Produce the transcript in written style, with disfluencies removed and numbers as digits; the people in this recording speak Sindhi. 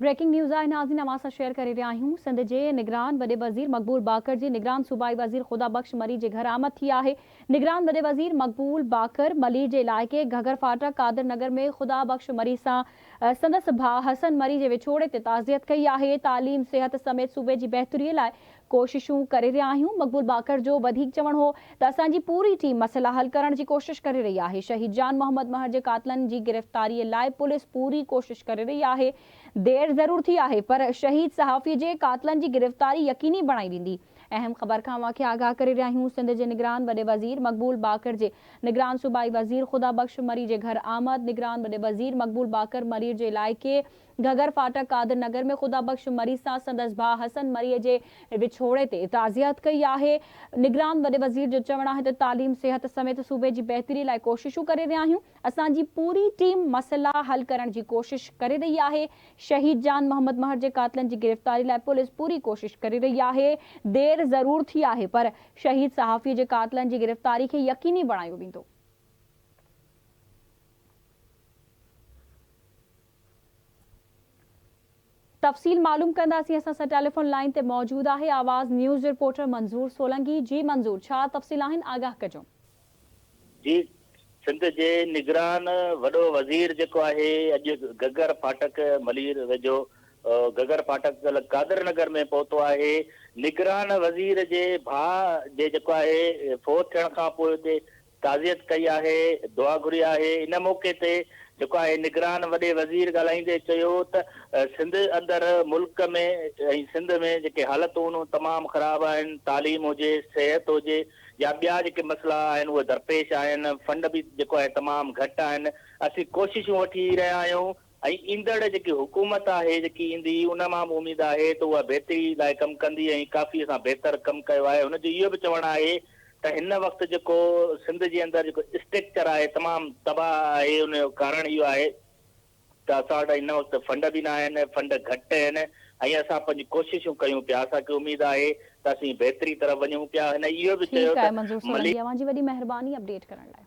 بريڪنگ نيوز آهي ناظرين اوهان سان شيئر ڪري رهيا آهيون سنڌ جي نگران وڏي وزير مقبول باقر جي نگران صوبائي وزير خدا بخش مري جي گهر آمد ٿي آهي نگران وڏي وزير مقبول باقر ملير جي علائقي گهگهر ڦاٽڪ قادر نگر ۾ خدا بخش مري سان سندس ڀاء حسن مري جي وڇوڙي تي تعزيت ڪئي آهي تعليم صحت سميت صوبي جي بهتري لاء ڪوششون ڪري رهيا آهيون. مقبول باقر جو وڌيڪ چوڻ هو ته اسان جي پوري ٽيم مسئلا حل ڪرڻ جي ڪوشش ڪري رهي آهي، شهيد جان محمد مهر جي قاتلن جي گرفتاري لاء پوليس پوري ڪوشش ڪري رهي آهي، دير ضرور ٿي آهي پر شهيد صحافي جي قاتلن جي گرفتاري يقيني بڻائي ويندي. اهم خبر کان اوهان کي آگاهه ڪري رهيا آهيون، سنڌ جي نگران وڏي وزير مقبول باقر جي نگران صوبائي وزير خدا بخش مري جي گهر آمد، نگران وڏي وزير مقبول باقر مرير جي علائقي گهگهر ڦاٽڪ قادر نگر ۾ خدا بخش مري سان سندس ڀاء حسن مري جي وڇوڙي تي تعزيت ڪئي آهي. نگران وڏي وزير جو چوڻ آهي ته تعليم، صحت سميت صوبي جي بهتري لاء ڪوششون ڪري رهيا آهيون، اسان جي پوري ٽيم مسئلا حل ڪرڻ جي ڪوشش ڪري رهي آهي، شهيد جان محمد مهر جي قاتلن جي گرفتاري لاء پوليس پوري ڪوشش ڪري رهي آهي، دير ضرور ٿي آهي پر شهيد صحافي جي قاتلن جي گرفتاري کي يقيني بڻايو ويندو. تفصيل معلوم ڪنداسين اسان سان ٽيليفون لائين تي موجود آهي آواز نيوز رپورٽر منظور سولنگي جي منظور ڇا تفصيل آهن آگاهه ڪجو. جي سنڌ جي نگران وڏو وزير جيڪو آهي اڄ گگر ڦاٽڪ ملير ويجهو گگر ڦاٽڪ لڳ قادر نگر ۾ پهتو آهي نگران وزير جي ڀاء جي جيڪو آهي فوت ٿيڻ کان پوء اتي تعزيت ڪئي آهي، دعا گهري آهي، ان موقعي تي جيڪو آهي نگران وڏي وزير ڳالهائيندي چيو ته سنڌ اندر ملڪ ۾ ۽ سنڌ ۾ جيڪي حالتون تمام خراب آهن، تعليم هجي، صحت هجي يا ٻيا جيڪي مسئلا آهن اهي درپيش آهن، فنڊ به جيڪو آهي تمام گهٽ آهن، اسين ڪوششون وٺي رهيا آهيون. ۽ ايندڙ جيڪي حڪومت آهي جيڪي ايندي ان مان به اميد آهي ته اها بهتري لاء ڪم ڪندي ۽ ڪافي اسان بهتر ڪم ڪيو آهي هن جو اهو به چوڻ آهي ته هن وقت جيڪو سنڌ جي اندر جيڪو اسٽريڪچر آهي تمام تباهه آهي ان جو ڪارڻ اهو آهي ته اسان وٽ هن وقت فنڊ به نه آهن فنڊ گهٽ آهن ۽ اسان پنهنجي ڪوششون ڪيون پيا اسان کي اميد آهي ته اسين بهتري طرف وڃون پيا هن اهو به چيو ٺيڪ آهي ته منظور ملي سولنگي اوهان جي وڏي مهرباني اپڊيٽ ڪرڻ لاء.